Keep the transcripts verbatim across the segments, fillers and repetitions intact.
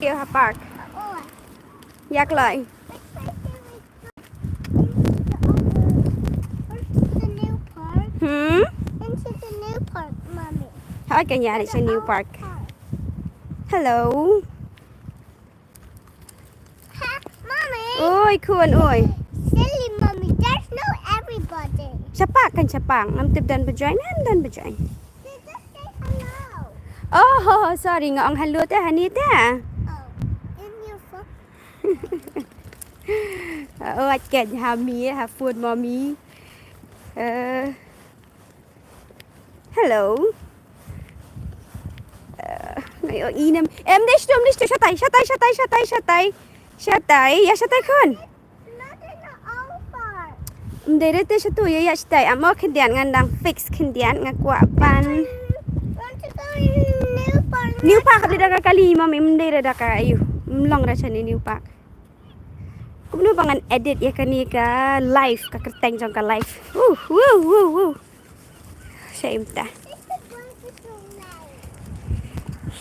Ïa ha park. Ïa kloi. Into the new park. Hmm? Into the new park, mommy. Ha kan ïa ri sha new park. Hello. Ha, mommy. Oi khun oi. Silly mommy, there's no everybody. Sha park kan sha park. Ngam tip don ba join, ngam don ba join. They just say hello. Oh, sorry, nga ong hello te hani te. Oh, in your phone. Oh, I can ha mi ha phone mommy. Uh, hello. Uh, nga ïohi inem. Em dei shtum dei shtum shatai shatai shatai shatai shatai. Shatai, ïa shatai khun. Not in the old park. Em dei re te shatu ïa ïa shatai. Amo khyndiat ngan dang fix khyndiat nga kwah ban. Want to go in the new park. New park dei da ka kali mom em dei re da ka ayu. Em long ra shane new park. Kumno ba ngan edit ïa kane ka live ka kyrteng jong ka live. Uh, wuh, wuh, wuh. Shame ta.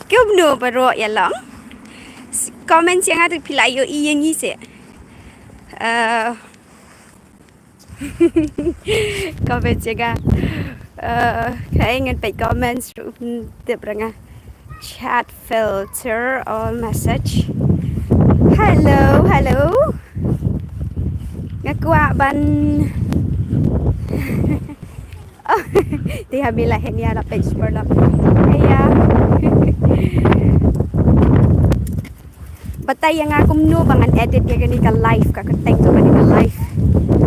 Kumno baroh ïa long. Comment ïa nga tu phi la ïohi ïa ngi se. Uh, comment ïa nga. Uh, kaei ngan peit comments ruh tip ra nga. Chat filter all message. Hello, hello. Nga kwah ban. Oh, te ha mi la hen ïa la page for la. Ïa. Batai ïa nga kumno ba ngan edit ïa kane ka live ka kyrteng jong kane ka live.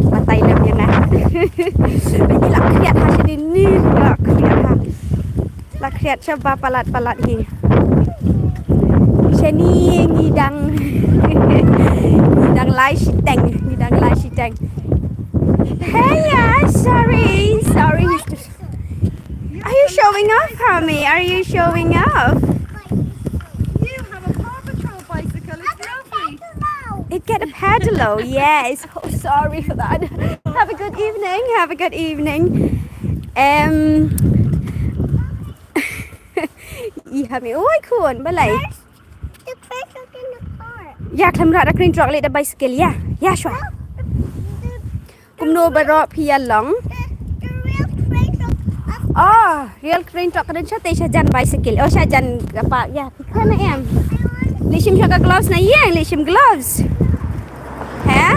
Batai lem ïa nga. Ni la khriat ha shane ni la khriat ha. La khriat shaba palat palat hi. Shane ngi dang ngi dang lai shiteng, ngi dang lai shiteng. Hey, yeah, sorry, sorry. Are you showing off, Hami? Are you showing off? You have a Paw Patrol bicycle. It's lovely. It get a pedalo, yes. Oh, sorry for that. Have a good evening. Have a good evening. Um, i Hami. Oi khun, balai. The cradle in the car. Ïa khlem rat da crane truck leh da bicycle ïa. Ïa shwa. The, Kumno baroh phi ïa long. The, the real cradle of Oh, real crane truck ka don shatei shajan bicycle. Oh, shajan ka park ïa. Phi khlem em. Leh shim sha ka gloves na ïa, leh shim gloves. Ha?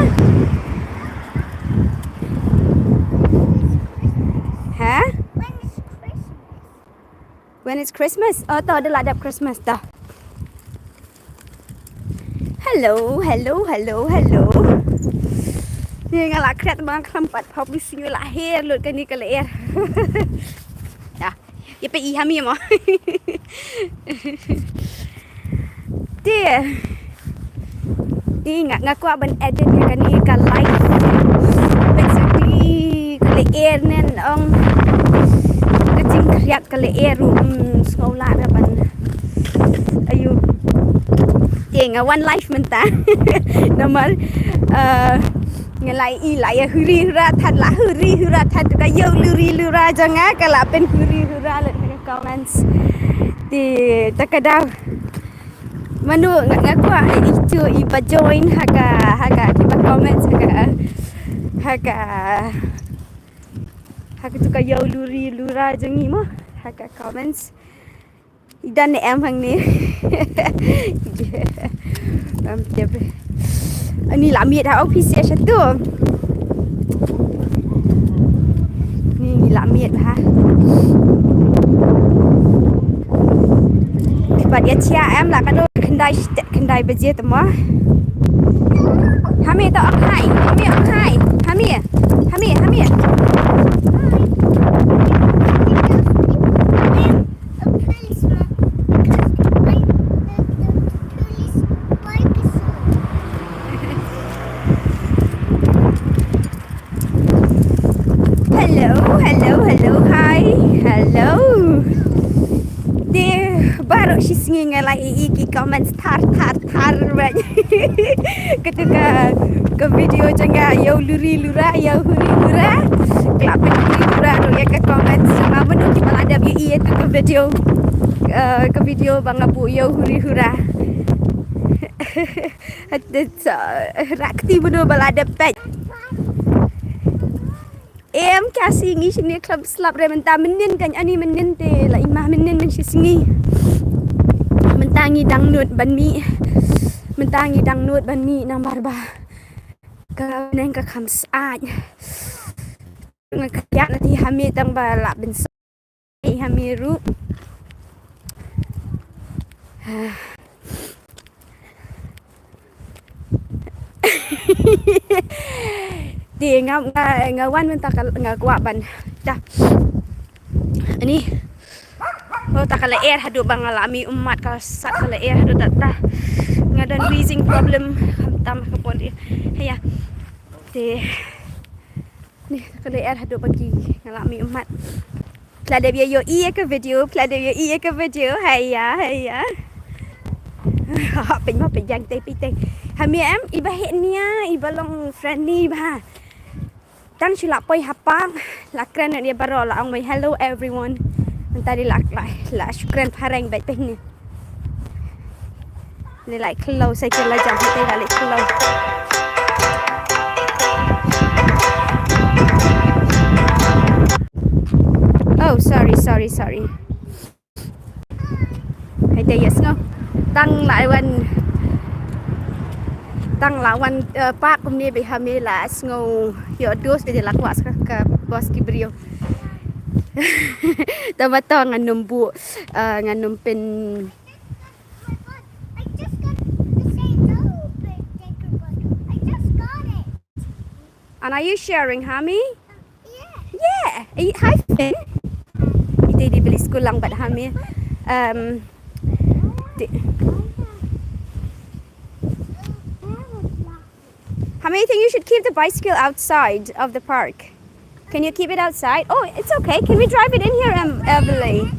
Ha? When it's Christmas. When it's Christmas? Oh, to da la dep Christmas to. Hello, hello, hello, hello. Ni nga la khriat ba nga khlem pat pop ni sngi la her lut kane ka lyer. Dah. Ïa peit i Hami mo. Te. Te nga nga kwah ban edit ïa kane ka live. Peit sa te ka lyer nen ong. Ka jingkhriat ka lyer ruh, mm, sngew lah ra ban. Ayu. Te nga wan live mynta. Namar, eh, nga la ïohi la ïa huri hura than, la huri hura than tu ka ïew luri lura jong nga ka la pynhuri hura lem ha ka comments. Te ta ka daw. Mano nga, nga kwah i tu i ba join ha ka, ha ka kiba comments ha ka, ha ka, ha ka tu ka ïew luri lura jong ngi mo ha ka comments. I don ne em hangne. Ngam tip. Ani la miet ha office ïa shatu. Ni, ni la miet ha. Pat ïa chia em la ka do khyndai stet khyndai baje te mo. Hami to ong hai, Hami ong hai. Hami, Hami, Hami. A policeman. Because I, the, the police bike is Hello, hello, hello, hi, hello. Te baroh shi sngi nga la ïohi ki comments thar thar thar bad. Katu ka, ka video jong nga ïew luri lura, ïew huri hura. Klap huri hura ruh ïa ka comments. Nga mynta ki ba la dep ïohi ïa tu ka video. Eh, ka video ba nga buh ïew huri hura. Kat de sa rakti buno bala de pet. Em kasi ngi sini club slap re menta menin kan ani menin te la ima menin men si sngi. Menta ngi dang nut ban mi. Menta ngi dang nut ban mi nang barba. Ka neng ka kham saat. Nga kyak na ti hami tang ba la bin sa. Hami ru. Ti nga nga nga wan menta ka nga kwah ban. Ta. Ani. Oh, ta ka la er haduh ba nga la mi ummat ka sat ka la er haduh ta ta. Nga don wheezing problem. Tam ka pon di. Haya. Te. Ni ka la er haduh ba ki nga la mi ummat. Pla de ïoh ïa ka video, pla de ïoh ïa ka video. Haya, haya. Pin ma pin jang te piteng. Hami em iba hek nia, iba long friendly ba. Tang shu la poi ha park, la kren ïa baroh la ong mai hello everyone. Nta di la la la shu kren phareng bad peh ni. Ni la khlo sai kren la jang te la khlo. Oh, sorry, sorry, sorry. Hai te yes no. Tang la wan. Tang la wan, eh, park kumne be hami la sngew ïoh dos be la kwah sa ka bos ki briew. Tama to ngan nym bu, eh, ngan nym pyn. I just got the same, no, but Jacob got it. I just got it. And are you sharing, Hami? Yeah. Yeah. Are you, hi, Finn. Ite di beli sekolah bad Hami. Um, di, Hami, I think you should keep the bicycle outside of the park. Can you keep it outside? Oh, it's okay. Can we drive it in here, Em- Evelyn?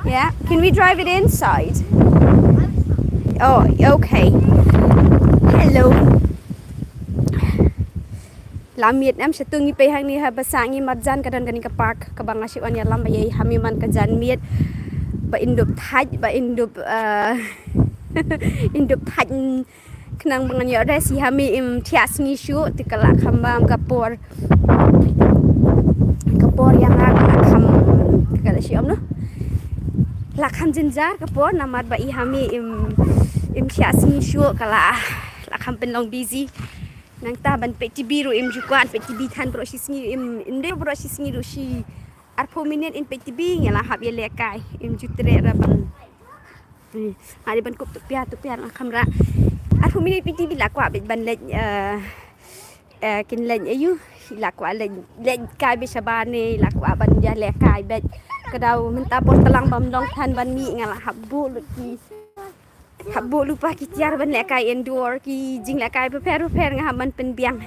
Yeah. Can we drive it inside? Oh, okay. Hello. Lam miet em shatu ngi pei hangne ha basa ngi marjan ka don kane ka park kaba nga shu wan ïalam ba ïa Hami man ka jan miet ba in dup thait ba in dup, eh, in dup thait khnang ba ngan ïoh rest ïa Hami im thiah sngi shuh te ka la kham bam ka por ka por ïa nga ka la kham ka la shi om no la kham jynjar ka por namar ba ïa Hami im im thiah sngi shuh ka la la kham pynlong busy. Nangta ban peit T V ruh im ju kwah peit T V than baroh shi sngi im, im dei baroh shi sngi ruh shi arphew minit in peit T V nga la hap ïa lehkai im ju treh ra ban. Eh, nga dei ban kup tu pia tu pia nga kham ra. Arphew minit peit T V la kwah beit ban leit, eh, eh, kin leit ayu la kwah leit leit kai beit shabar ne la kwah ban ïa lehkai beit. Ka dei mynta por tlang bam long than ban mih nga la hap buh lut ki. Hap buh lypa ki tiar ban lehkai indoor ki jinglehkai bapher bapher nga hap ban pynbiang.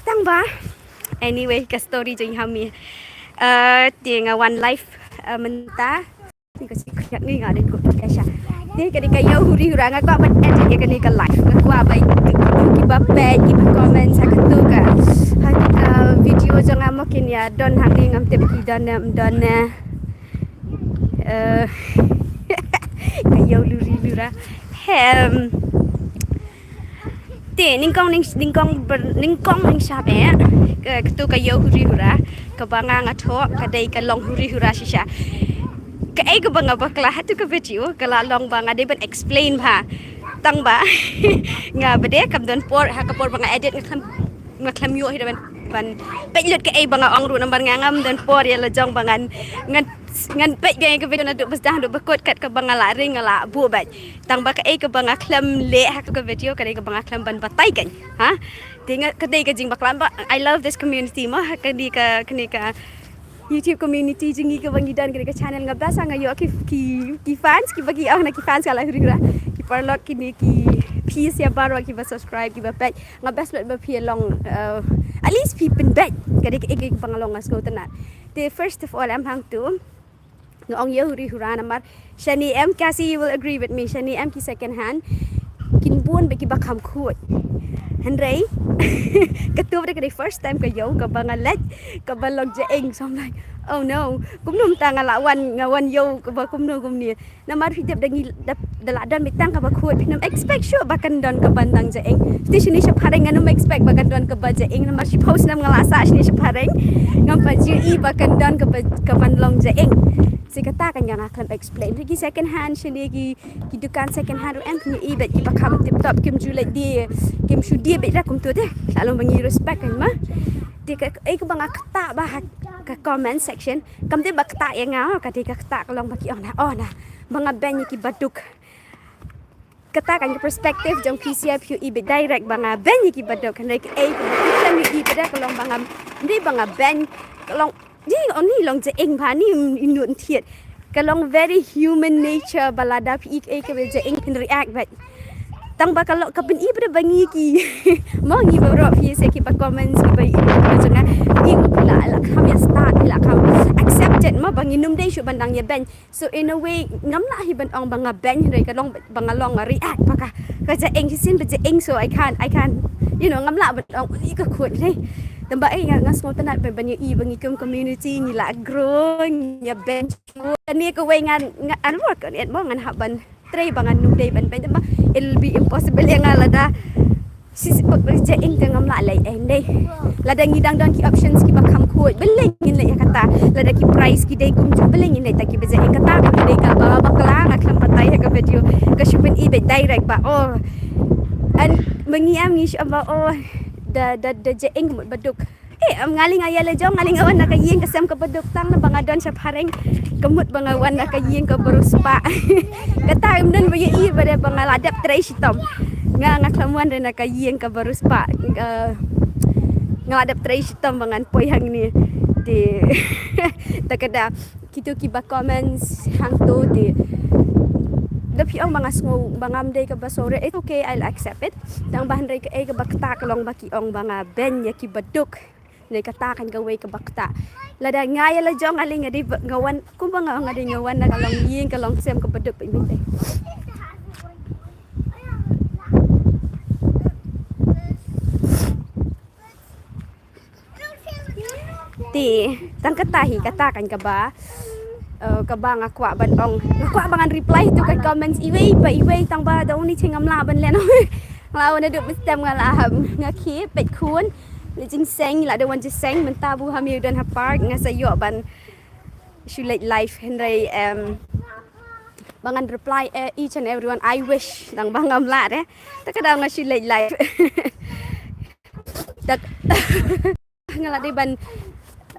Tang ba. Anyway, ka story jong Hami. Eh, te nga wan live, eh, mynta. Ni ka sik yak ni nga dei ko ka sha. Ni ka dei ka ïew huri hura nga kwah ban edit ïa kane ka live. Nga kwah ba ki ba peit ki ba comment sa ka tu ka. Ha ka video jong nga mo kin ïa don hangne ngam tip ki don ne em don ne. Eh, ka ïew luri lura. Hem. Te nyngkong nyng nyngkong ber nyngkong nyngshap eh. Ka katu ka ïew huri hura. Kaba nga nga thoh ka dei ka long huri hura shisha. Kaei kaba nga bakla ha tu ka video ka la long ba nga dei ban explain bha. Tang ba nga ba dei kam don por ha ka por ba nga edit nga khlem nga khlem ïoh hi da ban ban peit lut kaei ba nga ong ruh namar nga ngam don por ïa la jong ba ngan ngan ngan peit biang ïa ka video naduh ba sdang haduh ba kut kat kaba nga la ring nga la buh beit. Tang ba kaei kaba nga khlem leh ha ka video ka dei kaba nga khlem ban batai kan. Ha? Te nga ka dei ka jingbakla ba I love this community mo ha ka dei ka kane ka YouTube community jong ngi kaba ngi don kane ka channel nga best nga ïoh ki ki ki fans kiba ki ong na ki fans ka la huri hura. Ki paralok kine ki phi sia baroh kiba subscribe kiba peit. Nga best lot ba phi long, eh, at least phi pynbeit ka dei ka ek ek ba nga long nga sngewtynnat. Te first of all em hangtu nga ong ïa huri hura namar shane em kasi you will agree with me shane em ki second hand kin bun ba kiba kham khuid. Hynrei katu ba dei ka dei first time ka ïew kaba nga leit kaba long ja eng so I'm like Oh no, kumno mynta nga la wan, nga wan ïew kaba kumno kumne. Namar phi dep da ngi dep da la don beit tang kaba khuid, phin ym expect shuh ba kan don kaban dang jaeng. Shisien shane sha phareng ngan ym expect ba kan don kaba jaeng, namar shiphew snem nga la sah shane sha phareng. Ngam pat ju ïohi ba kan don kaba, kaban long jaeng. Shi kata kan nga khlem explain. Ki second hand shane ki, ki dukan second hand ruh em, phin ïohi beit kiba kham tip top, kim ju leit die, kim shu die beit ra kumto te. La long ba ngi respect kan ma. Te ka, eh, kaba nga ktah ba ha ka comment section. Kam dei ba ktah ïa nga, ka dei ka ktah ka long ba ki ong na, oh na, ba nga beiñ ïa kiba duk. Kata kan ka perspective jong phi sha phi ïohi beit direct ba nga beiñ ïa kiba duk. Hynrei kaei kaba phi shem ïohi beit ka long ba nga, dei ba nga beiñ, ka long, dei ong ni long jaeng ba ni nud thied. Ka long very human nature ba lada phi ïohi kaei kaba jaeng phin react beit. Tang ba ka long ka pyni beit ba ngi ki, mo ngi baroh phi sha kiba comments kiba ïohi ba jong nga, ngi la, la kham ïa start, la kham accepted mo ba ngin ym dei shuh ban dang ïa beiñ. So in a way ngam lah hi ban ong ba nga beiñ, hynrei ka long ba nga long nga react ba ka, ka jaeng, shisien ba jaeng, so I can't, I can't, you know, ngam lah ban ong uni ka khuid ne. Tang ba eh nga, nga sngewtynnat ba ban ïohi ba ngi kum community ngi la grow, ngi ïa beiñ. Kane kawei ngan, nga, an work on it mo, ngan hap ban trei ba ngan ym dei ban beiñ, tang ba it'll be impossible ïa nga lada shi, shi, ba, ba jaeng te ngam lah leh ei dei. Lada ngi dang don ki options kiba kham khuid, balei ngin leh ïa kata? Lada ki price ki dei kumjuh, balei ngin leh ïa kiba jaeng? Kata ka dei kaba bakla, nga khlem batai ha ka video. Ka shu pyni beit direct ba, oh, an, ba ngi am ngi shu ba, oh, da, da, da jaeng ka mut ba duk. Eh, am, nga lei nga ïa la jong, nga lei nga wan na ka ïing ka sem kaba duk, tang na ba nga don sha phareng, ka mut ba nga wan na ka ïing kaba riewspah. Kata ym don ba ïohi ba dei ba nga la dep trei shitom. Nga, nga khlem wan re na ka ïing kaba riewspah. Nga, nga la dep trei shitom ba ngan poi hangne. Te ta ka da kito kiba comments hangto te, da phi ong ba nga sngew ba ngam dei kaba sore, it's okay, I'll accept it. Tang ba hynrei kaei kaba ktah ka long ba ki ong ba nga beiñ ïa kiba duk. Dei kata kan kawei kaba ktah. Lada nga ïa la jong nga lei nga dei ba, nga wan, kumba nga ong nga dei nga wan na ka long ïing ka long sem kaba duk beit mynta. Te tang kata hi kata kan kaba, eh, kaba nga kwah ban ong, nga kwah ba ngan reply to ka comments iwei pa iwei, tang ba the only thing ngam lah ban leh noh. Nga la wan naduh mynstep, nga la hap, nga khie peit khun. Leit jingseng, la dang wan jingseng, mynta ba u Hamiu don ha park, nga sa ïoh ban shu leit live, hynrei, em, ba ngan reply, eh, each and everyone, I wish, tang ba ngam lah re. Ta ka daw nga shu leit live. Ta ka nga la dei ban,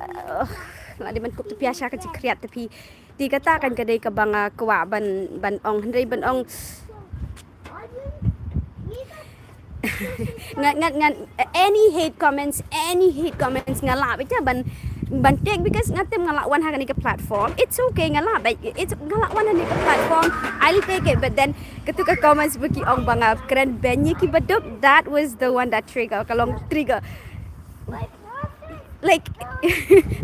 eh, nga la dei ban kup tu pia sha ka jingkhriat ta phi. Te kata kan ka dei kaba nga kwah ban, ban ong, hynrei ban ong, ngan, ngan, ngan, any hate comments, any hate comments nga lah beit ban, ban take, because nga tip nga lah wan ha kane ka platform. It's okay, nga lah beit, it's, nga lah wan ha kane ka platform, I'll take it. But then katu ka comments ba ki ong ba nga kren beiñ ïa kiba duk, that was the one that trigger, ka long trigger. Like,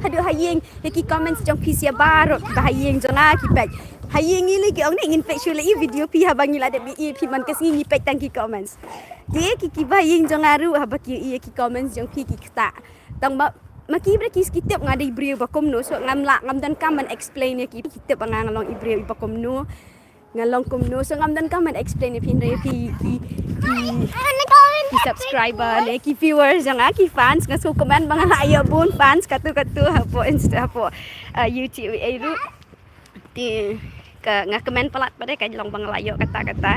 haduh ha ïing, ïa ki comments jong phi sha baroh kiba ha ïing jong nga ki peit. Ha ïing ngi lei ki ong ne ngin peit shuh lei video phi, haba ngi la dep ïa phi man ka sngi ngi peit tang ki comments. Te ki, kiba ha ïing jong nga ruh haba ki ïa ki comments jong phi ki ktah. Tang ba ma ki briew ki, ki tip nga dei briew ba kumno, so ngam lah, ngam donkam ban explain ïa ki, ki tip ba nga, nga long i briew iba kumno. Nga long kumno, so ngam donkam ban explain ïa phi, hynrei ïa phi ki, ki, ki subscriber ne ki viewers jong nga, ki fans, nga shu comment ba nga la ïoh bun fans katu katu hapoh Insta, hapoh, uh, YouTube ei ruh. Te ka nga comment palat pat de ka long ba nga la ïoh kata kata.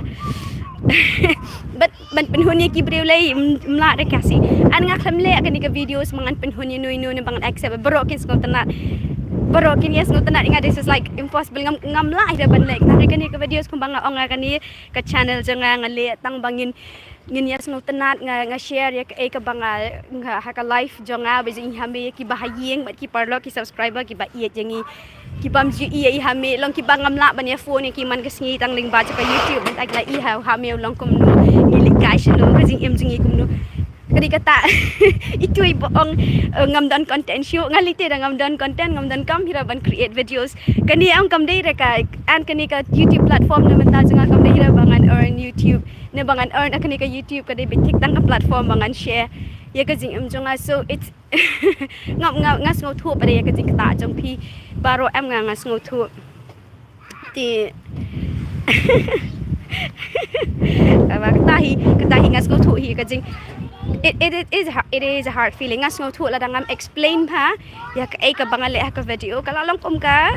But ban pynhun ïa ki briew lei, ym, ym lah de ka shi. An nga khlem leh kane ka videos ba ngan pynhun ïa no ïa no ne ba ngan accept, baroh kin sngewtynnat. Baroh kin ïa sngewtynnat ïa nga, this is like impossible, ngam, ngam lah ïa ban leh. Tang kane ka videos kumba nga ong, nga kane ka channel jong nga nga leh tang ba ngin, ngin ïa sngewtynnat, nga, nga share ïa kaei kaba nga, nga ha ka life jong nga, ba jong i Hamiu, ïa kiba ha ïing bad ki paralok, ki subscriber kiba ïeit ïa ngi. Ki bym ju ïohi ïa i Hamiu, long kiba ngam lah ban ïa phone ïa ki man ka sngi tang lyngba jong ka YouTube, mynta ki la ïohi ha u Hamiu u long kumno, ngi leit kai shano, ka jingim jong ngi kumno. Ka dei kata, itu iba ong, eh, ngam don content shuh, nga lei te da ngam don content, ngam donkam hi ruh ban create videos. Kane ong kam dei re ka, an kane ka YouTube platform ne mynta jong nga kam dei hi ruh ba ngan earn YouTube, ne ba ngan earn ha kane ka YouTube, ka dei beit thik tang ka platform ba ngan share ïa ka jingim jong nga. So it's Nga, nga, nga sngewthuh pat ïa ka jingktah jong phi baroh em, nga, nga sngewthuh. Te kata hi, kata hi nga sngewthuh hi ka jing. It, it, it is ha-, it is a hard feeling. Nga sngewthuh lada ngam explain bha ïa kaei kaba nga leh ha ka video, ka la long kum ka,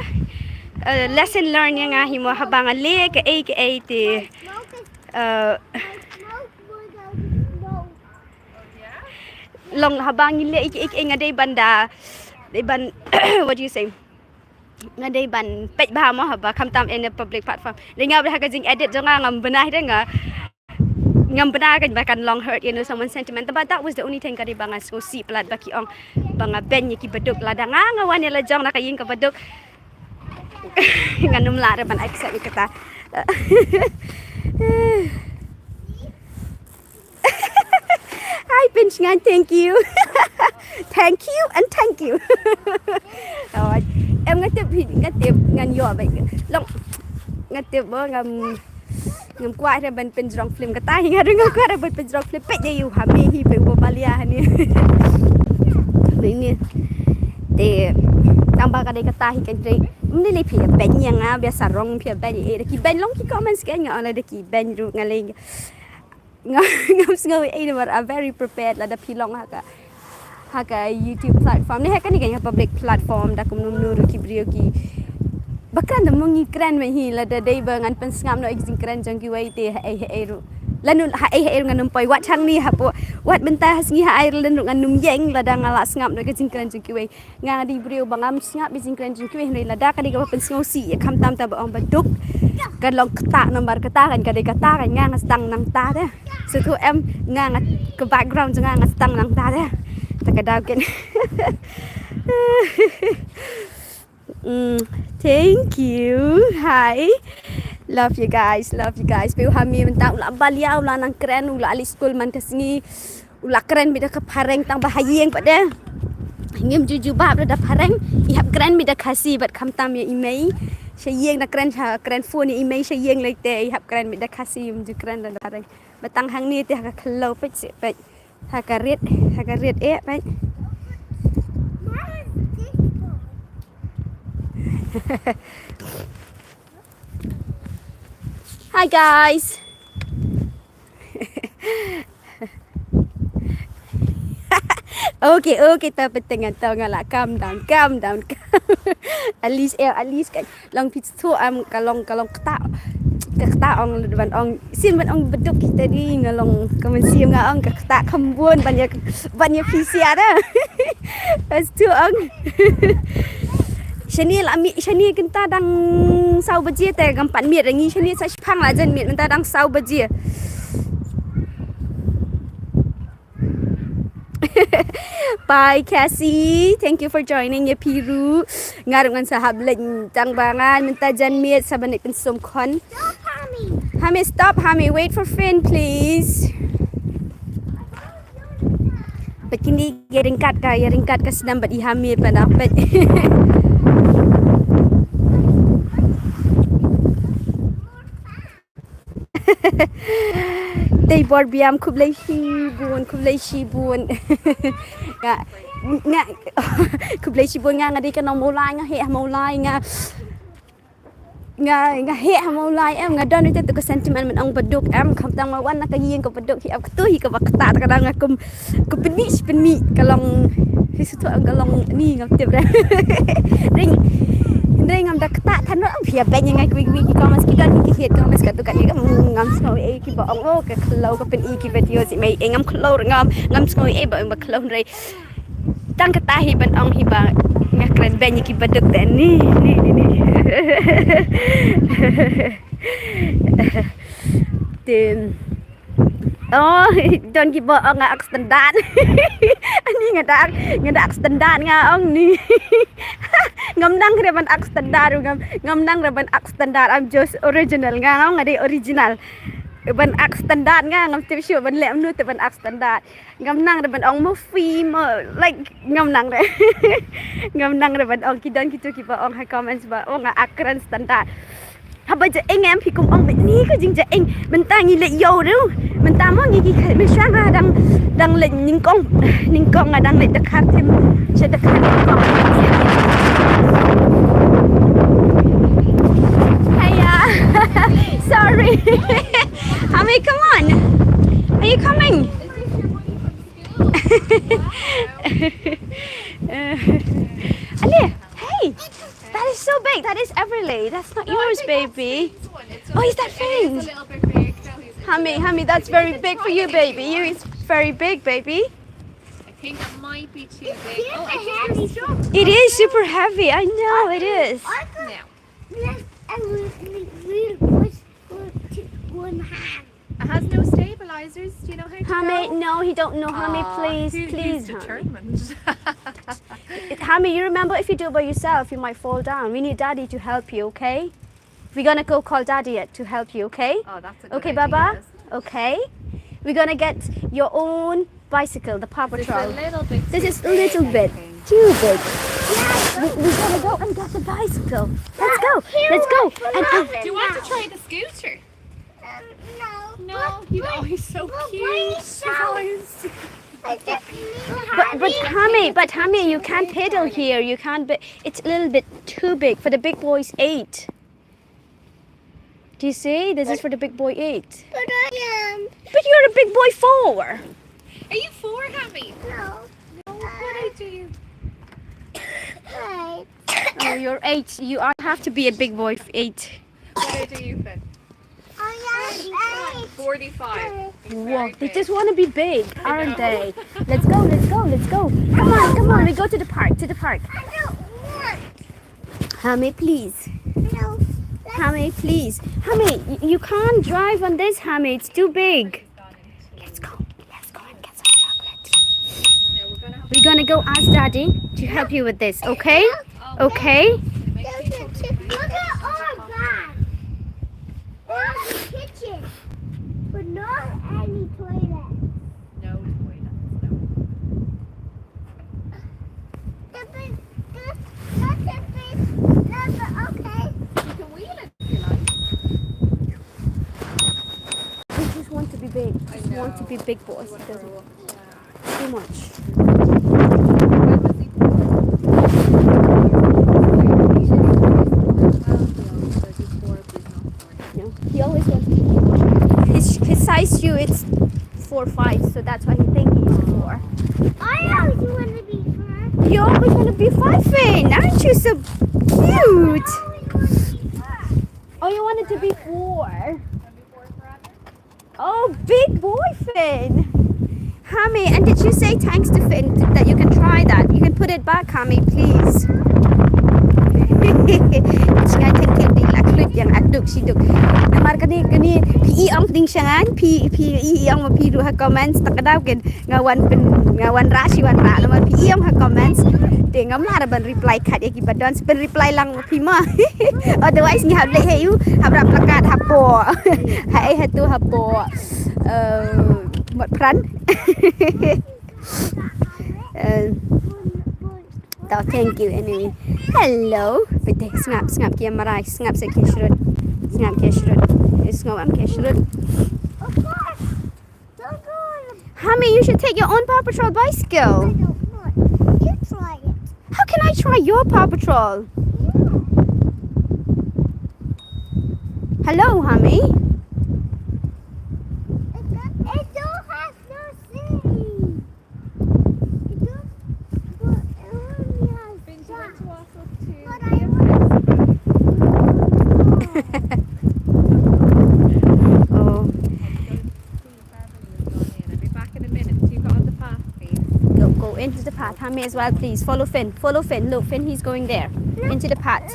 uh, lesson learned ïa nga hi mo, haba nga leh kaei kaei te, uh, long haba ngi leh kaei kaei nga dei ban da, dei ban, what do you say? Nga dei ban peit bha mo haba khamtam in a public platform. Dei nga bad ha ka jingedit jong nga ngam bna hi, dei nga, ngam bna kan ba kan long hurt, you know, someone's sentiment. But that was the only thing ka dei ba nga sngewsih palat ba ki ong ba nga beiñ ïa ki baduk. Lada nga, nga wan ïa la jong na ka ïing kaba duk, ngan ym lah re ban accept ïa kata. Hi Pinch, ngan thank you. Thank you and thank you. Oh, em nga tip hi, nga tip ngan ïoh ba long, nga tip ba ngam, ngam kwah re ban pynjrong film, kata hi nga ruh ngam kwah re ban pynjrong film. Peit ïa u Hami hi, peit u ba balia hani. Ni ni. Te tang ba ka dei kata hi kan dei. Ym dei lei phi beiñ ïa nga, biasa rong phi beiñ ïa, da ki beiñ long ki comments, kan nga ong lada ki beiñ ruh nga lei. Nga, ngam sngew ei namar I'm very prepared lada phi long ha ka, ha ka YouTube platform ne ha kane ka public platform, da kumno mno ruh ki briew ki ba kren, da ma ngi kren ma hi, lada dei ba ngan pynsngap noh ïa ki jingkren jong kiwei te haei haei ruh. Lano haei haei ruh ngan ym poi, wat hangne hapoh, wat mynta ha sngi ha Ireland ruh ngan ym ïeng lada nga la sngap noh ïa ki jingkren jong kiwei. Nga dei briew ba ngam sngap ïa ki jingkren jong kiwei, hynrei lada ka dei kaba pynsngewsih ïa, khamtam ta ba ong baduk, ka long kata namar kata kan, ka dei kata kan, nga nga sdang nangta te. Sngewthuh em, nga nga, ka background jong nga nga sdang nangta te. Ta ka daw kan. Mm, thank you. Hi. Love you guys, love you guys. Peit u Hami mynta u la balia, u la nang kren, u la leit skul man ka sngi. U la kren beit da ka phareng tang ba ha ïing pat de ngim ju jubab da phareng. I hap kren beit da Khasi bad khamtam ïa i mei sha ïing, da kren sha, kren phone ïa i mei sha ïing lei te i hap kren beit da Khasi, im ju kren da phareng. Ba tang hangne te ha ka khlaw, peit seh, peit. Ha ka rit, ha ka rit eh, peit. Hi guys. Okay, okay, ta pateng, ta nga la calm down, calm down, calm. At least, eh, at least kan long phi sngewthuh em, ka long, ka long kata, ka kata ong lada ban ong, sien ban ong baduk kita dei, nga long ka mynsiem nga ong ka kata kham bun ban ïa, ban ïa phi sia da. Sngewthuh ong. Shane la mih, shane kynta dang saw baje te ngam pat miet, rangi shane sa shipang la jan miet, mynta dang saw baje. Bye Cassie, thank you for joining. Ïa phi ruh nga ruh ngan sa hap leit tang ba ngan mynta jan miet sa ban leit pynsum khun. Hami, stop Hami, wait for Finn please. Peit kine, ïa ryngkat ka, ïa ryngkat ka snam bad i Hami pat, peit. Dei bor biang, khublei shibun, khublei shibun. Nga, nga, khublei shibun, nga, nga dei ka nong Mawlai, nga heh ha Mawlai, nga, nga, nga heh ha Mawlai em, nga don ïa tu ka sentiment ban ong baduk em, khamtam nga wan na ka ïing ka baduk hi ap katu hi kaba kata, ta ka dang nga kum, ka pynmih shi pynmih, ka long, hi sngewthuh ka long ni, ngam tip re. Ring, ring ngam da kata than noh, phi ïa beiñ ïa nga kiwei kiwei ki comments, ki don ki hate comments katu kane, ngam, ngam sngew ei kiba ong, oh, ka khlaw ka pyni ki video shi mei, eh, ngam khlaw re, ngam, ngam sngew ei ba, ba khlaw, hynrei tang kata hi ban ong hi ba nga kren beiñ ïa ki baduk te ni, ni, ni, ni. Te Oh, don kiba ong nga ak standard. Ani nga da, nga da ak standard nga ong ni. Ngam nang re ban ak standard, ngam, ngam nang re ban ak standard. I'm just original, nga ong nga dei original. Ban ak standard nga, ngam tip shuh ban leh kumno te ban ak standard. Ngam nang re ban ong mo fi mo, like, ngam nang re. Ngam nang re ban ong, ki don kitu kiba ong ha comments ba, oh, nga ak kren standard. Haba ja ing em phi kum ong beit ni ka jingja ing. Mynta ngi leit ïew ruh. Mynta Tamo ngi ki khat me shang a dang dang leit nyngkong nyngkong a dang leit da kar tim sha da kar nyngkong. Hiya. Sorry. Hami, come on. Are you coming? Uh, Ale, hey, that is so big. That is Everly. That's not yours, baby. Oh, is that Finn's? Hami, Hami, that's very big for you, baby. You is very big, baby. I think that might be too big. Oh, I think you're strong. It is super heavy. I know it is. Now. Yes, I will, will, will, will, will have. It has no stabilizers. Do you know how to Hami, go? No, he don't know. Hami, aw, please, he, please, he's Hami. Determined. Hami, you remember, if you do it by yourself, you might fall down. We need Daddy to help you, okay? We're gonna go call Daddy yet to help you, okay? Oh, that's a good idea. Okay, Baba? Okay. We're gonna get your own bicycle, the Paw Patrol. This is a little bit too big, I think. This is a little bit too big. We, we're gonna go and get the bicycle. Let's go. Let's go. And, and do you want to try the scooter? Um, no. No, but, you, but, oh, he's so cute. But, but, but, Hami, but Hami, you can't pedal here. You can't. Be, it's a little bit too big for the big boys eight. Do you see? This is for the big boy eight. But I am. But you're a big boy four. Are you four, Hami? No. No, what age are you? Five. Oh, you're eight. You are, have to be a big boy for eight. What age are you, Finn? I am eight. Forty-five. He's very big. Whoa, they just wanna be big, aren't they? I know. Let's go, let's go, let's go. Come on, come on, we go to the park, to the park. I don't want. Hami, please. No. Hami, please. Hami, y-, you can't drive on this, Hami. It's too big. Let's go. Let's go and get some chocolate. We're gonna go ask Daddy to help you with this, okay? Okay? Look at our bag. There's a kitchen, but not any toilet. No toilets, no. The big, the, not the big, not the, okay. You can wheel it if you like. He just want to be big. I know. He just want to be big boy. He doesn't. Too much. No, he always wants to be four. His, his size shoe, it's four five, so that's why he think he's four. I always want to be five. You always want to be five, Finn. Aren't you so cute? I always want to be five. Oh, you wanted to be four. Oh, big boy, Finn. Hami, and did you say thanks to Finn that you can try that? You can put it back, Hami, please. Shnga ken ken ding la klut yang aduk shiduk. Namar kane kane phi i ong pding shangan, phi phi i ong ma phi ruh ha comments ta ka daw ken nga wan pyn nga wan rah shi wan rah namar phi i ong ha comments. Te ngam lah ban reply khat ïa ki ba don, pyn reply lang phi ma. Otherwise ngi hap leh ha ïu, hap rah plakat hapoh. Ha ei ha tu hapoh. Eh, mot pran. Eh, tau, thank you anyway. Hello. Pete, sngap, sngap ki ïa marai, sngap sa ki shrut. Sngap ki shrut. Eh, sngap am ki shrut. Hami, you should take your own Paw Patrol bicycle. I don't want. You try it. How can I try your Paw Patrol? Yeah. Hello, Hami. It do-, it don't have no seat. It don't, but it only has Finn, do you want to walk up to But I want Oh. I'll be back in a minute. You go on the path, please. Go, go into the path. Hami as well, please. Follow Finn. Follow Finn. Look, Finn, he's going there. Into the path.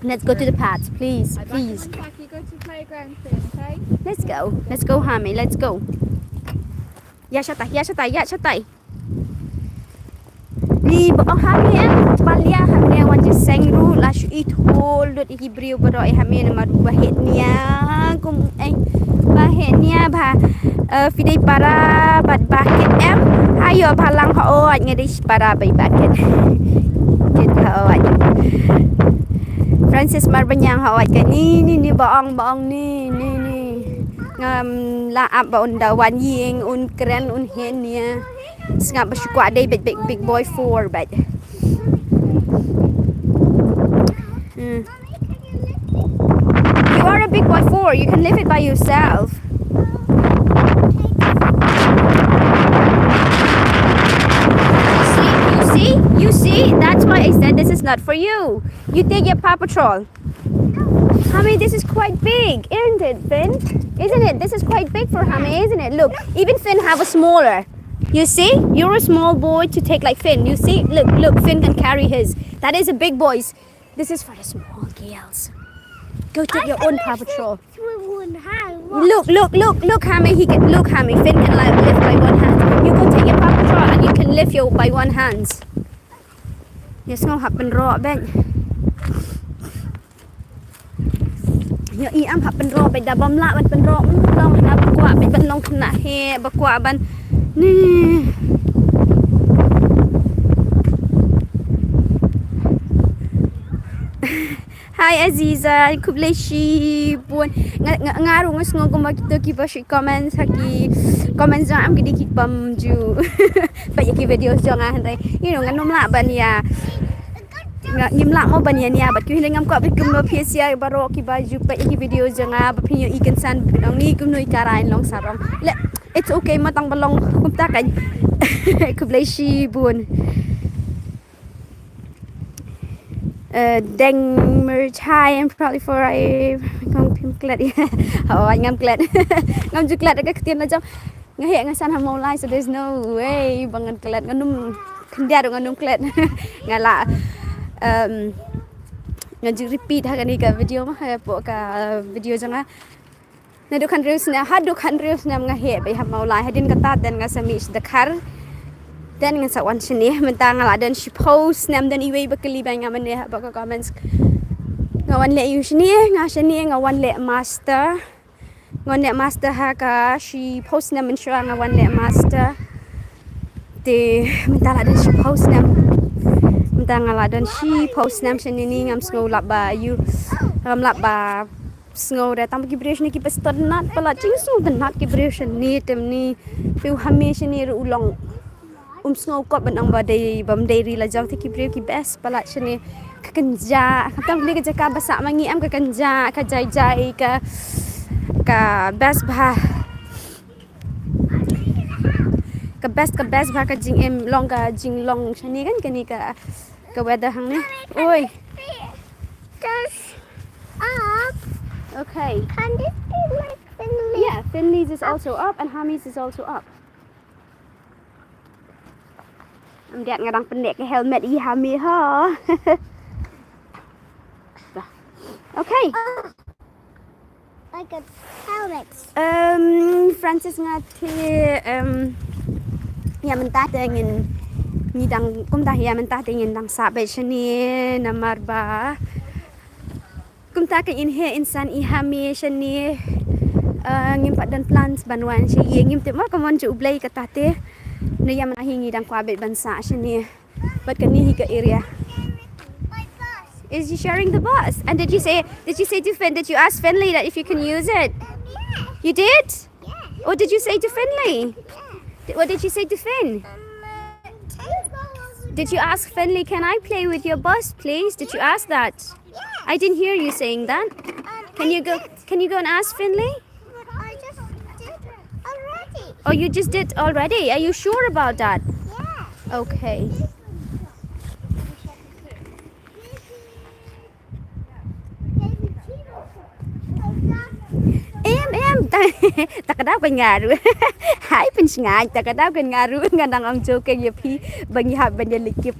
Let's go to the path, please, please. I'll be back in one sec. You go to the playground soon, okay? Let's go. Let's go, Hami. Let's go. Ïa shatai, ïa shatai, ïa shatai. Ni ba ong hangne em, ba lia hangne wan jingïaseng ruh la shu ithuh lut ïa ki briew baroh ïa hangne namar ba heh nia kum eh ba heh nia ba, eh, phi dei para bad ba kit em. Ayo ba lang hooid nga dei shi para ba i ba kit. Kit hooid. Francis Marbaniang hooid ka ni ni ni ba ong ba ong ni ni ni. Ngam lah ap ba un da wan ïing, un kren, un heh nia. Sngap ba shu kwah dei bad big, big boy four bad. Hmm. You are a big boy four. You can live it by yourself. See, you see, you see. That's why I said this is not for you. You take your Paw Patrol. Hami, this is quite big, isn't it, Finn? Isn't it? This is quite big for Hami, isn't it? Look, even Finn have a smaller. You see? You're a small boy to take like Finn. You see? Look, look, Finn can carry his. That is a big boy's. This is for the small girls. Go take your own Paw Patrol. With one hand. Look, look, look, look, Hami. He can look, Hami. Finn can like lift by one hand. You go take your Paw Patrol and you can lift your by one hands. Yes, no, hap pynroh bad. Ïa i am hap pynroh bad da bym lah ban pynroh, mm, long hana ba kwah bad ban long khynnah heh, ba kwah ban ni. Hi Aziza, khublei shibun. Nga, nga, nga ruh nga sngew kumba kito kiba shu comments ha ki comments jong nga, am ki dei ki bym ju peit ïa ki videos jong nga hynrei, you know, ngan ym lah ban ïa Nga, ngim lah mo ban ïa nia bad ki, hynrei ngam kwah ba kumno phi ïa share baroh kiba ju peit ïa ki video jong nga, ba phin ïohi kynsan ba phin ong ni kumno i Kara in long sarong. Le, it's okay, ma tang ba long kumta kan. Khublei shibun. Eh, Deng Merchai and probably for I kong phim klet. Oh, ngam klet. Ngam ju klet ka ktien la jong. Nga heh nga san ha Mawlai, so there's no way ba ngan klet, ngan ym khyndiat ruh ngan ym klet. Nga la, um, nga ju repeat ha kane ka video ma, hapoh ka video jong nga. Naduh khathynriew snem, haduh khathynriew snem nga heh beit ha Mawlai, hadien kata then nga sa mih sha Dkhar. Then nga sa wan shane, mynta nga la don shiphew snem, don iwei ba kylli bad nga mynne hapoh ka comments. Nga wan leh aiu shane, nga shane nga wan leh master. Nga wan leh master ha ka shiphew snem mynshuwa nga wan leh master. Te mynta la don shiphew snem. Mynta nga la don shiphew snem shane ni, ngam sngew lap ba ïoh, ngam lap ba sngew re, tang ba ki briew shane kiba sngewtynnat palat, jingsngewtynnat ki briew shane, te mynne phi u Hami shane ruh u long um sngew kot ban ong ba dei, bym dei ri la jong, te ki briew ki best palat shane. Ka kynja, khamtam kylli ka jaka ba sah ma ngi, em, ka kynja, ka jai jai, ka, ka best bha. Ka best, ka best bha ka jingim, long ka jinglong shane kan, kane ka, ka weather hangne. Oi. Just up. Okay. Can this be like Finley? Yeah, Finley's is also up and Hami's is also up. Am diat nga dang pynleh ka helmet i Hami ho. Okay. Like a helmet. Um, Francis, nga te, um, ïa mynta te ngin, ngi dang, kumta ïa mynta te ngin dang sah beit shane namar ba kumta ka in heh insan i Hami shane, uh, ngim pat don plans ban wan sha ïing, ngim tip mo ka mon jong U Blei kata te. Ne ïa mynta hi ngi dang kwah beit ban sah shane. Bad kane hi ka area. Is he sharing the bus? And did you say, did you say to Finn, did you ask Finley that if you can use it? You did? What did you say to Finley? What did you say to Finn? Did you ask Finley, can I play with your bus, please? Did you ask that? I didn't hear you saying that. Can you go, can you go and ask Finley? I just did already. Oh, you just did already? Are you sure about that? Yeah. Okay. Em, em, ta, ta ka daw kan nga ruh. Hai, pynshngaiñ, ta ka daw kan nga ruh, nga dang ong joking ïa phi, ba ngi hap ban ïa leit kit,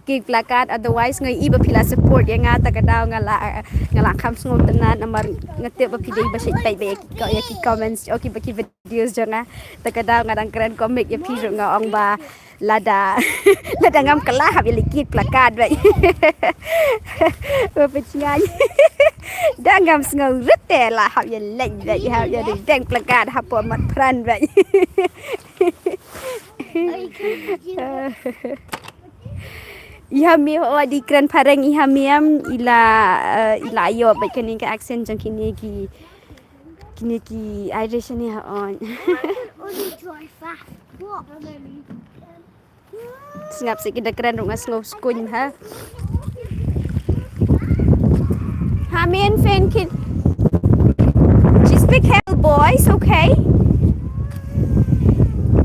kit placard, otherwise nga i ba phi la support ïa nga, ta ka daw nga la, nga la kham sngewtynnat, namar nga tip ba phi dei ba shait peit ba ïa ki, ïa ki comments, okay, ba ki videos jong nga, ta ka daw nga dang kren comic ïa phi ruh nga ong ba, Lada, lada ngam kylla hap ïa leit kit placard bad. Ba pynshngaiñ. Da ngam sngew rut te la hap ïa leit bad, hap ïa leit deng placard hapoh mat pran bad. I Hami, oh, di kren phareng i Hami, em, i la, eh, i la ïoh bad kane ka accent jong kine ki Kine ki Irish ni ha on. Only drive fast. What? Sngap sih ki da kren ruh nga sngew skuñ ha. Hamin fan kid. Just be careful, boys, okay?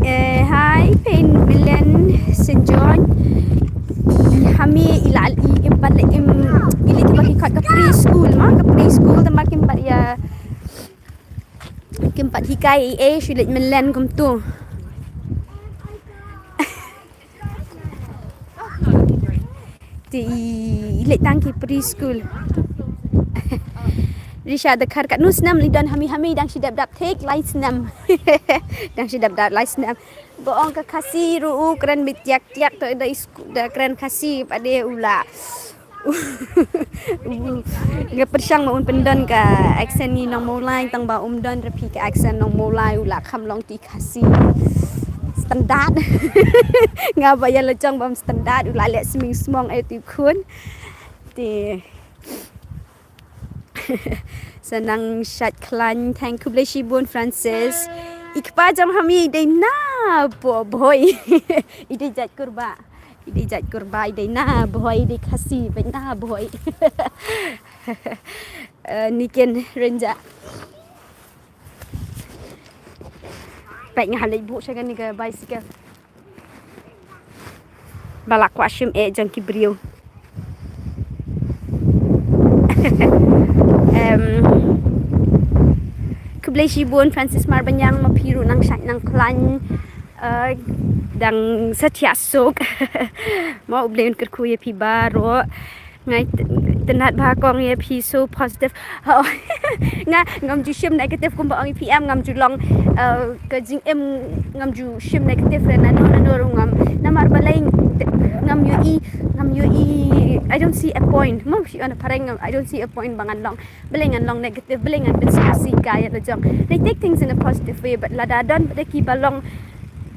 Eh, hi, Pen Milen Saint John. I hami i la i im pat le im i li tiba ki khot ka preschool ma, ka preschool tama kim pat ïa, kim pat hikai i e shu leit Milen kumtu. Te i leit tang ki preschool. Risha da khar katno snem i don hami hami dang shi dap dap thik lai snem. Dang shi dap dap lai snem. Ba ong ka Khasi ruh u kren bit tiak tiak to da i sku-, da kren Khasi pade u la. Nga pyrshang ma un pyndon ka accent ni nong Mawlai tang ba um don ra phi ka accent nong Mawlai u la kham long ti Khasi standard. Nga ba ïa la jong bam standard u la leh sming smong eh ti khun. Ti sa nang shat khlaiñ, thank you, khublei shibun Francis. I kpa jong hami dei na bo boy. I dei jait kurba. I dei jait kurba, i dei na boy, i dei Khasi, bad na boy. Eh, Niken Renja. Peit nga ha leit buh sha kane ka bicycle. Ba la kwah shim eh jong ki briew. Em, khublei shibun Francis Marbaniang, ma phi ruh nang shait nang khlaiñ, eh, dang sa thiah suk. Mo U Blei un kyrkhu ïa phi baroh. Nga t-, tynnat bha kong ïa phi so positive. Oh. Nga ngam ju shim negative kumba ong ïa phi em, ngam ju long, eh, ka jingim ngam ju shim negative re nano nano ruh ngam. Namar balei ngam ïohi, ngam ïohi, I don't see a point. Mo shi on a pareng ngam, I don't see a point ba ngan long. Balei ngan long negative, balei ngan pynsikai ïa la jong. They take things in a positive way, but lada don ba dei kiba long,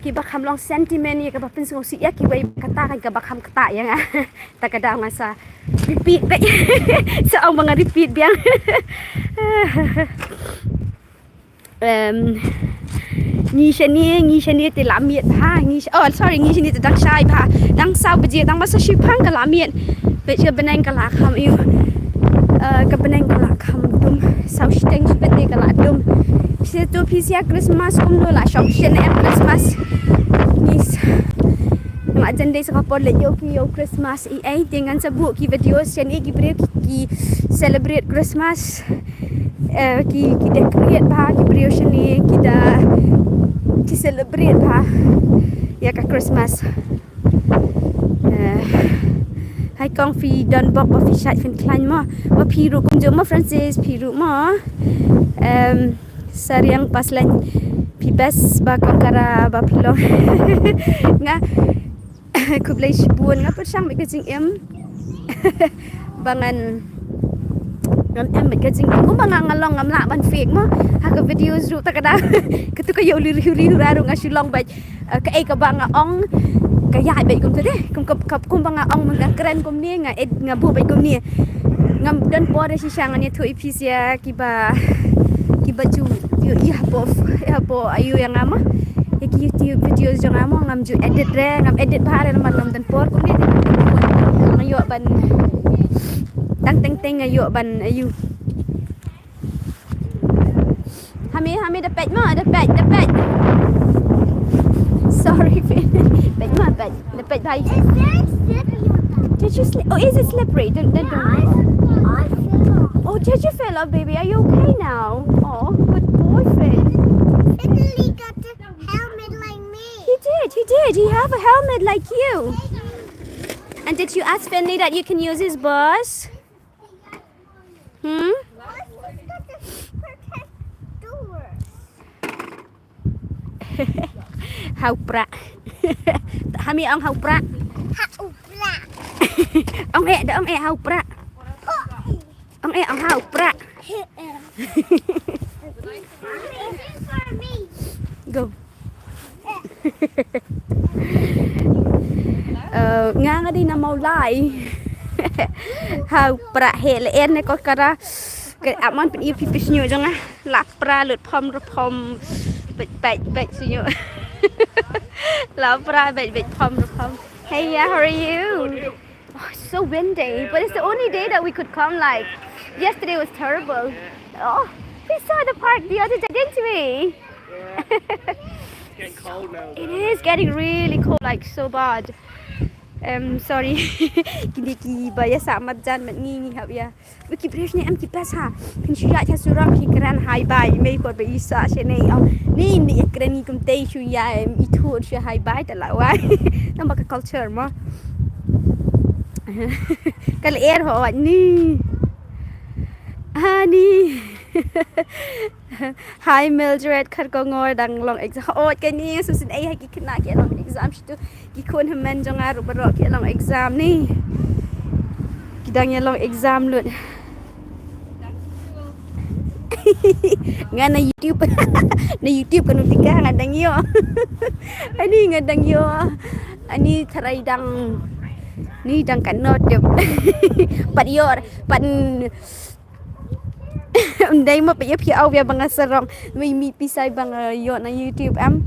kiba kham long sentiment ïa kaba pynsngewsih ïa kiwei, kata kan kaba kham kata ïa nga. Ta ka daw nga sa repeat beit. Sa ong ba nga repeat biang. Em, ngi shane, ngi shane te la miet bha, ngi sh-, oh, sorry, ngi shane te dang shai bha. Dang saw baje, dang ba sa shipang ka la miet. Bad ka bneng ka la kham ïu. Eh, ka bneng ka la kham dum. Saw shiteng shipang te ka la dum. Shi tu phi sia Christmas kumno la shong shen em Christmas. Ngi s-, nga jan dei sa ka por le ïoh ki ïoh Christmas i ai te ngan sa buh ki video shen i ki briew ki, ki celebrate Christmas. Eh, ki, ki decorate bha ki briew shane ki da ki celebrate bha ïa ka Christmas. Eh, hai kong phi don bok ba phi shait phin khlaiñ mo. Ba phi ruh kumjuh mo Francis phi ruh mo. Em, Sariang Paslaiñ phi best ba kong Kara ba phi long. Nga khublei shibun nga pyrshang bad ka jingim. Ba ngan, ngan em bad ka jingim. Kumba nga nga long ngam lah ban fake mo. Ha ka videos ruh ta ka da. Katu ka ïa u liu liu liu ruh nga shu long bad, eh, kaei kaba nga ong ka ïaid bad kumta dei. Kum, kum, kum, kumba nga ong mynta kren kumne nga ed nga buh bad kumne. Ngam don por shisha ngan ïathuh ïa phi sia kiba, kiba ju ïohi hapoh, hapoh aïu ïa nga mo. Ïa ki YouTube videos jong nga mo ngam ju edit re, ngam edit bha re namar ngam don por kumne. Nga ïoh ban tang teng teng nga ïoh ban aïu. Hami, hami da peit mo, da peit, da peit. Sorry, peit mo, peit. Da peit bha. It's very slippery on that. Did you slip? Oh, is it slippery? Don't, don't, don't. Yeah, I, I fell off. Oh, did you fall off, baby? Are you okay now? Oh, good boy, Finn. Finally got the helmet like me. He did, he did. He have a helmet like you. And did you ask Finley that you can use his bus? Hmm? Hau pra. Hami ong hau pra. Hau pra. Ong eh, da ong eh hau pra. Ong eh ong hau pra. Go. Eh, nga nga dei na Mawlai. Hau pra he le en ne ko Kara. Ke amon pyn iu pipis nyu jong ah. Lapra lut pom ru pom. Bej bej bej sunyo. Lapra bej bej pom ru pom. Hey, yeah, how are you? Oh, it's so windy, but it's the only day that we could come. Like, yesterday was terrible. Oh, we saw the park the other day, didn't we? Getting cold now. It is getting really cold, like, so bad. Um, sorry. Kini ki ba ïa sa mat jan mat ngi ngi hap ïa. Wi ki briew ne em ki pesa. Phin shu ïa cha surok ki kren hi bye. Mei ko ba isa she ne. Oh, ni ni kren ni kum tei shu ïa em itu shu hi bye ta la wai. Tang ba ka culture mo. Kal air ho wat ni. Ani. Hi Mildred, khat ko ngor dang long exam. Oh, kani su sin ai ha ki khynnah ki long exam shitu. Ki khun hynmen jong nga ruh baroh ki long exam ni. Ki dang ïa long exam lut. Nga na YouTube. Na YouTube kan utika nga dang ïoh. Ani nga dang ïoh. Ani tharai dang ni dang kan not dep. Pat ïoh, pat Ndai ma pia pia au bia banga sarong. Mai mi pisai banga ïoh na YouTube em.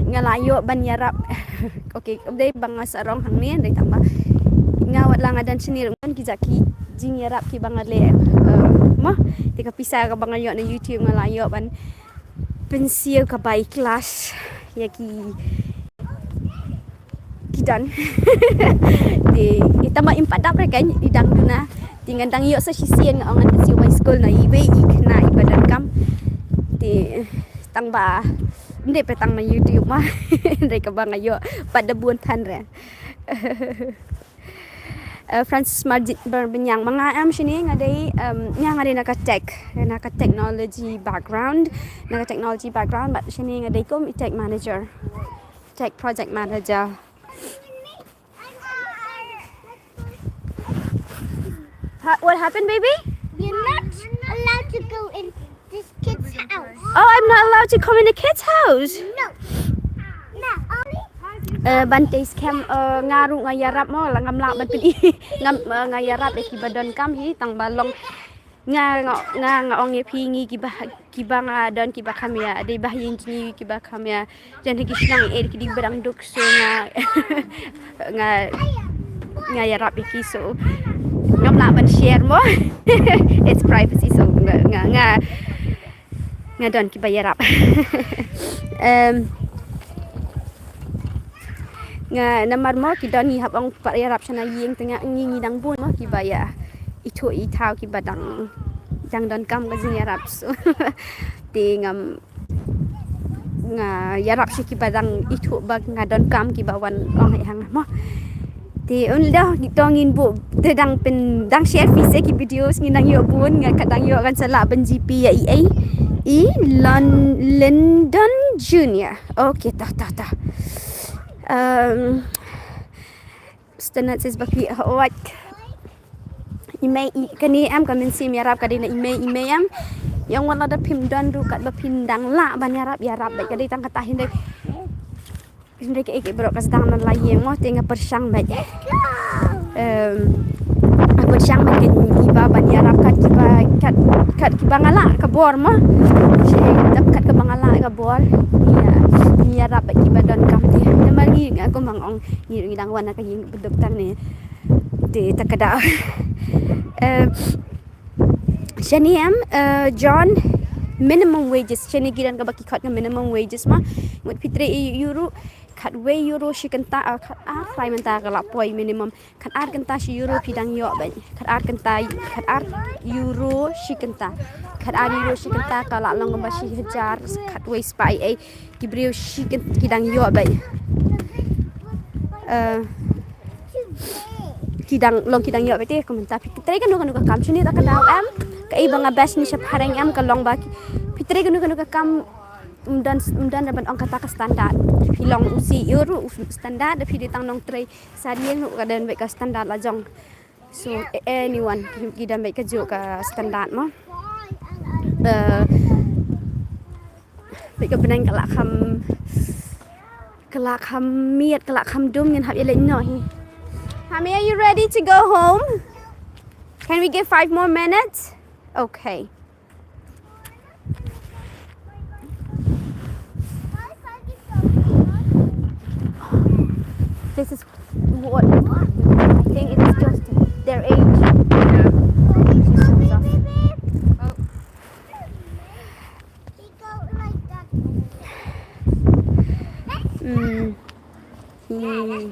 Nga la ïoh ban ïarap. Okay, dei banga sarong hangne dei tang ba. Nga wat la nga dan sini ngon ki jaki jingïarap ki banga le. Mo, te ka pisa ka banga ïoh na YouTube nga la ïoh ban pynsiew ka bai klas ïa ki ki don. Te ita ma im pat dap re kan i dang duna. Te ngan dang ïoh sa shisien nga ong ngan pynsiew bai skul na iwei i khynnah i ba donkam. Te tang ba ndei pe tang na YouTube ma. Ndei ka ba nga ïoh pat da bun than re. Uh, Francis Marjit Berbinyang manga em shini nga dei um, nga nga dei na ka tech, na ka technology background, na ka technology background, but shini nga dei kum i tech manager, tech project manager. Ha, what happened, baby? You're not allowed to go in this kid's house. Oh, I'm not allowed to come in the kids' house. No. No, only Uh, ban te scam uh, nga ruh nga ïarap mo la ngam lah ban pyn ngam uh, nga ïarap ïa ki ba donkam hi tang ba long nga nga nga, nga ong ïa phi ngi ki ba ki ba nga don ki ba kham ïa dei ba ïing ngi ki ba kham ïa jan ki shnong eh ki ding ba dang duk so nga nga nga ïarap ïa ki so ngam lah ban share mo. It's privacy so nga nga, nga nga don ki ba ïarap. Em, nga namar mo ki don ngi hap ong pat ïarap shana ïing te nga ngi ngi dang bun mo ki ba ïa itu i thaw ki ba dang dang donkam ka jingïarap so. Te ngam nga ïarap shi ki ba dang itu ba nga donkam ki ba wan ong hai hang mo. Te un da ki tong in bu te dang pyn dang share phi se ki videos ngin dang ïoh bun nga ka dang ïoh kan sa lah ban G P ïa i ai i Lon Lyndon Junior. Okay ta ta ta. Um, Standard says ba phi hawat i mei i kani em ka mynsiem ïarap ka dei na i mei i mei em. Ïa wan la da phim don ruh kat ba phin dang lah ban ïarap ïarap ba ka dei tang kata hynrei. Hynrei ka ek bro ka sdang na la ïeng mo te nga pyrshang bad. Em nga pyrshang bad ka kiba ban ïarap kat kiba kat kat kiba nga lah ka bor mo. Shi dap kat kaba nga lah ka bor. Ïa ïarap bad kiba don kam te. Namar ngi nga kum bang ong ngi ngi dang wan na ka ïing bedok tang ne. Te ta ka da. Em Shani em uh, John minimum wages shani giran ka baki khot ka minimum wages ma ngut pitre euro khat wei euro shi kynta uh, khat ar khlai mynta ka la poi minimum khat ar kynta shi euro phi dang ïoh ban khat ar kynta khat ar euro shi kynta khat ar euro shi kynta ka la long ba shi hajar khat wei spah ei ki briew shi kynta ki dang ïoh ban uh, ki dang long ki dang ïoh bete ko mynta phi trei kano kano ka kam shini ta ka daw em ka i ba nga best ni sha phareng em ka long ba phi trei kano kano ka kam um dan um dan ban ong kata ka standard phi long u C E O ruh standard phi di tang nong trei sarieng ruh ka dan ka standard la jong so anyone ki dan ka jo ka standard mo uh, Peit ka bneng ka la kham ka la kham miet ka la kham dum ngin hap ïa leit noh hi. Honey, are you ready to go home? Can we give five more minutes? Okay. This is what I think it is just their age. Yeah. She swims off. Oh. Mm. Hmm.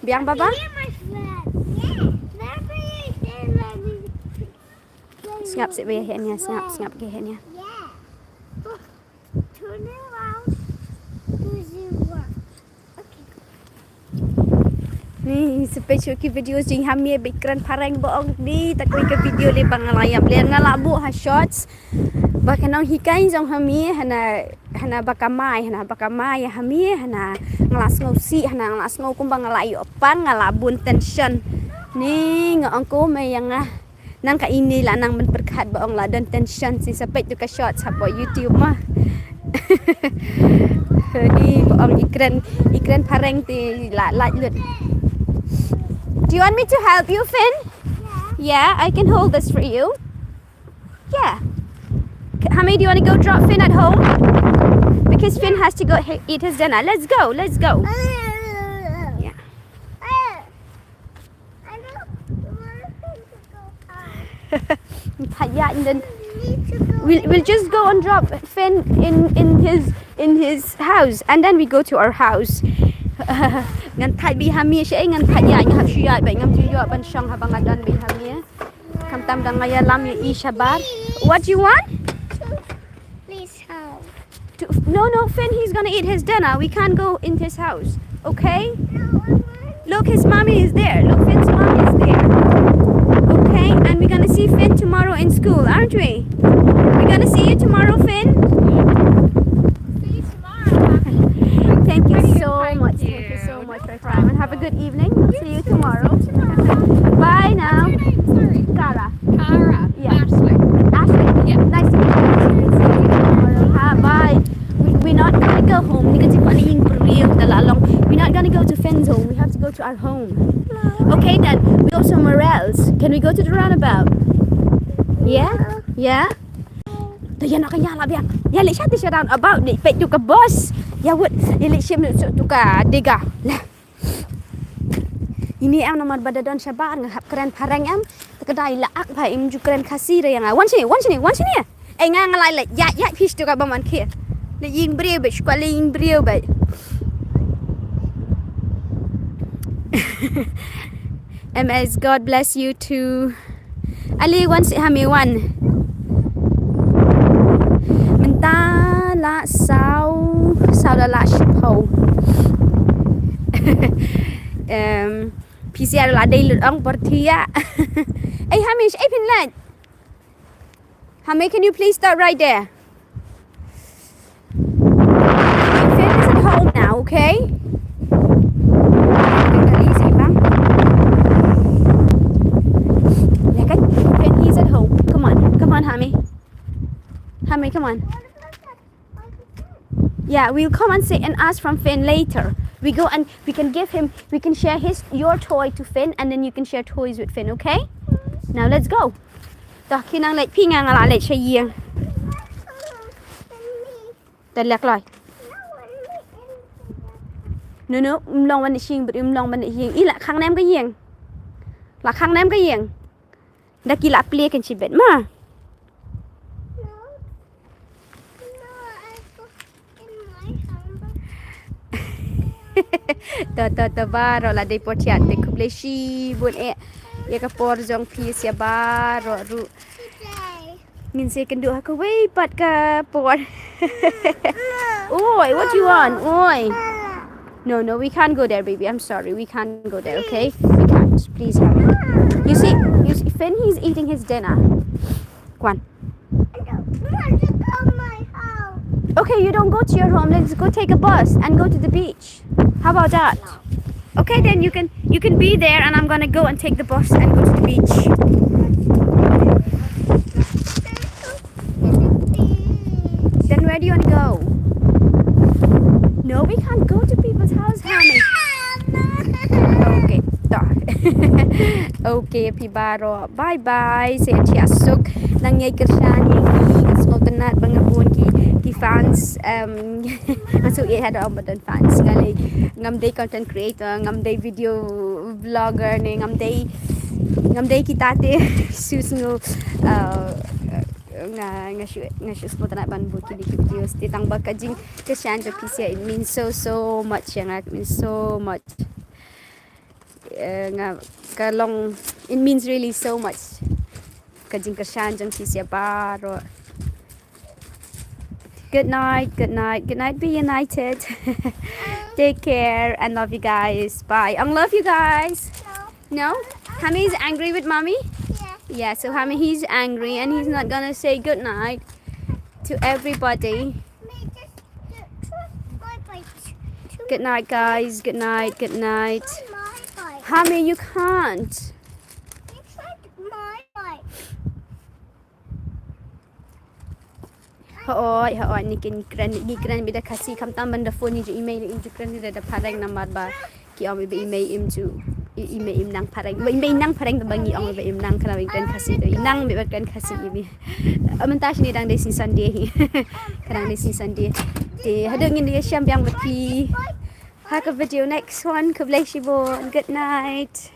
Biang, Baba? Sngap seh ba ïa heh nia, sngap, sngap ki heh nia. Turn around to the world. Okay. Ni, special ki video jong Hamie, bad kren phareng ba ong ni, ta kawei ka video lei ba nga la ïap lei, nga la buh ha shorts. Ba ka nonghikai jong Hamie, hana, hana ba ka mai, hana ba ka mai ïa Hamie, hana nga la sngew sih, hana nga la sngew kumba nga la ïoh pang, nga la bun tension. Ni, nga ong ko me ïa nga. Nang ka ine la nang ban pyrkhat ba ong la don tension, shisha peit tu ka shorts hapoh YouTube ma. Ni ba ong i kren, i kren phareng te la lait lut. Do you want me to help you, Finn? Yeah, I can hold this for you. Yeah. K-, Hami, do you want to go drop Finn at home? Because Finn has to go h-, eat his dinner. Let's go, let's go. Yeah. Yeah, and then we'll, we'll just go and drop Finn in, in his, in his house, and then we go to our house. Ngan thait bad Hami, sha ngan thait ïa, ngan hap shu ïa, ba ngam ju ïoh ban shong haba nga don bad Hami. Khamtam da nga ïalam ïa i shabar. What do you want? Please help. To, no, no, Finn, he's gonna eat his dinner. We can't go in his house, okay? No, I want Look, his mommy is there. Look, Finn's mommy is there. Okay, and we're gonna see Finn tomorrow in school, aren't we? We're gonna see you tomorrow, Finn. See you tomorrow, Happy. Thank you so much. Thank you so much for your time, and have a good evening. We'll see you tomorrow. Bye now. What's your name? Sorry. Kara. Kara. Yeah. Ashley. Ashley. Yeah. Nice to meet you. See you tomorrow. Ha, bye. We, we're not gonna go home. Ni ka jingkwah na ïing briew da la long. We're not gonna go to Finn's home. We have to go to our home. Okay then. We also Morels. Can we go to the roundabout? Yeah? Yeah? To ïa noh ka ïa la biang. Ïa leit sha te sha roundabout, leit peit tu ka bus. Ïa wut, ïa leit shim tu ka dega. Lah. Ini em namar ba da don shabar nga hap kren phareng em. Te ka dei la ak ba im ju kren Khasi re ïa nga. Wan shini, wan shini, wan shini. Ei nga nga lai leit ïa ïa pis tu ka ba man khie. Leit ïing briew bad, shu kwah leit ïing briew bad. M S, God bless you too. Ali wan sih Hami wan. Mynta la saw, saw la la shiphew. Em, P C R la dei lut ong por thiah. Ei Hami, ei phin leit. Hami, can you please stop right there? Finn is at home now, okay? Finn, he's at home. Come on, come on, Hami. Hami, come on. Yeah, we'll come and sit and ask from Finn later. We go and we can give him, we can share his, your toy to Finn, and then you can share toys with Finn, okay? Now let's go. To, ki nang leit, phi nga nga la leit sha ïing. To leh kloi. No, no, ym long ban leit sha ïing, ym long ban leit sha ïing. I la khang ne em ka ïing? La khang ne em ka ïing? Da ki la plie kan shibit ma. To, to, to baroh la dei por thiah te, khublei shibun eh ïa ka por jong phi ïa baroh ruh. Ngin sa ïakynduh ha kawei pat ka por. Oi, what do you want? Oi. No, no, we can't go there, baby. I'm sorry. We can't go there, okay? We can't. Please, Hami. You see, you see, Finn, he's eating his dinner. Go on. Okay, you don't go to your home. Let's go take a bus and go to the beach. How about that? Okay, then you can, you can be there, and I'm gonna go and take the bus and go to the beach. Then where do you wanna go? No, we can't go to people's house, Hami. Okay, to. Okay, phi baroh. Bye bye. Sa ïa thiah suk. Nang ïai kyrshan ïa ngi, nga sngewtynnat ba nga bun ki, ki fans, um, nga shu ïa hada ong ba don fans, nga lei, ngam dei content creator, ngam dei video vlogger ne, ngam dei, ngam dei kita te, sus ngu, uh, nga, nga shu, nga shu sngewtynnat ban buh kine ki videos te tang ba ka jingkyrshan jong phi sha, it means so, so much ïa nga, it means so much. Eh, nga, ka long, it means really so much. Ka jingkyrshan jong phi sha baroh. Good night, good night, good night, be united. Take care and love you guys. Bye. Ong love you guys. No? Hami is angry with mommy? Yeah, so Hami, he's angry and he's not gonna say good night to everybody. Good night, guys. Good night, good night. Hami, you can't. Hooid, hooid, ni kin kren, ni kren beit da Khasi, khamtam ban da phone ni ju i mei, ni ju kren beit da phareng namar ba ki ong ba i mei im ju, i, i mei im nang phareng. Ba i mei nang phareng, ba ngi ong ba im nang, kane ba i kren Khasi, i nang beit ba kren Khasi i mei. Mynta shini dang dei sngi Sunday hi. Ka dang dei sngi Sunday. Te haduh ngin ïashem biang bad phi ha ka video next one. Khublei shibun. Good night.